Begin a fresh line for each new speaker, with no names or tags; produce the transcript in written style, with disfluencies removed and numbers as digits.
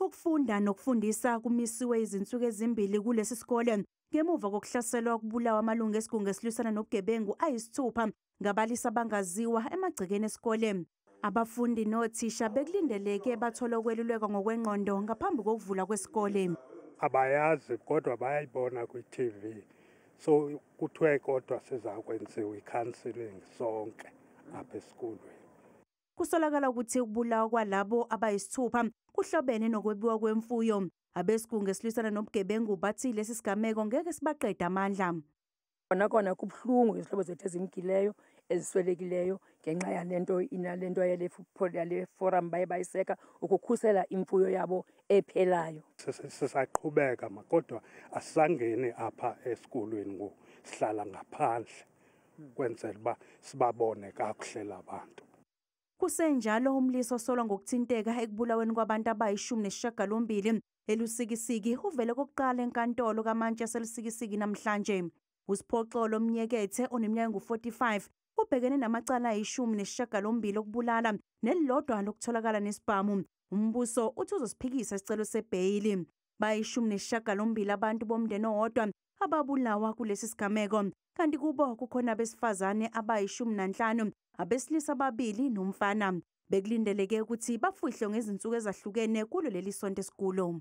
Ukufunda nokufundisa kumisiwe izinsuku ezimbili kulesi sikole ngemuva kokuhlaselwa kubulawa amalungu esigungu esilwisana nobugebengu ayisithupha ngabalisa abangaziwa emagcekeni esikole. Abafundi nothisha bekulindeleke bathole ukwelulekwa ngokwengqondo ngaphambi kokuvula kwesikole.
Abayazi kodwa bayayibona kwi-TV. So kuthiwe kodwa sizakwenziwa i-counseling sonke apha esikolweni.
Kusolakala ukuthi ukubulawa kwalabo abayisithupha kuhlobene nokwebiwa kwemfuyo. Abesigungu esilwisana nobugebengu bathi lesi sigameko ngeke sibaqede amandla.
Kona kona kubuhlungu izihlobo zethu ezimkileyo, eziswelekileyo ngenxa yalento inalento yale forum baye bayiseka ukukhusela imfuyo yabo ephelayo.
Sisaqhubeka kodwa asisangeni apha esikolweni ngoku, sihlala ngaphandle kwenzela uba sibabone kakuhle labantu.
Kusenjalo umlisa osolwa ngokuthinteka ekubulaweni kwabantu abayi-18 eLusikisiki uvele kokuqala enkantolo kaMantshi yaseLusikisiki namhlanje. USiphoxolo Mnyekethe oneminyaka engu-45 ubhekene namacala ayi-18 okubulala nelilodwa lokutholakala nesibhamu. Umbuso uthi uzosiphikisa isicelo sebheyili. Bayi-18 abantu bomndeni owodwa ababulawa kulesi sigameko, kanti kubo kukhona abesifazane abayi-15, abesilisa ababili nomfana. Bekulindeleke ukuthi bafihlwe ngezinsuku ezahlukene kulo leli sonto esikulo.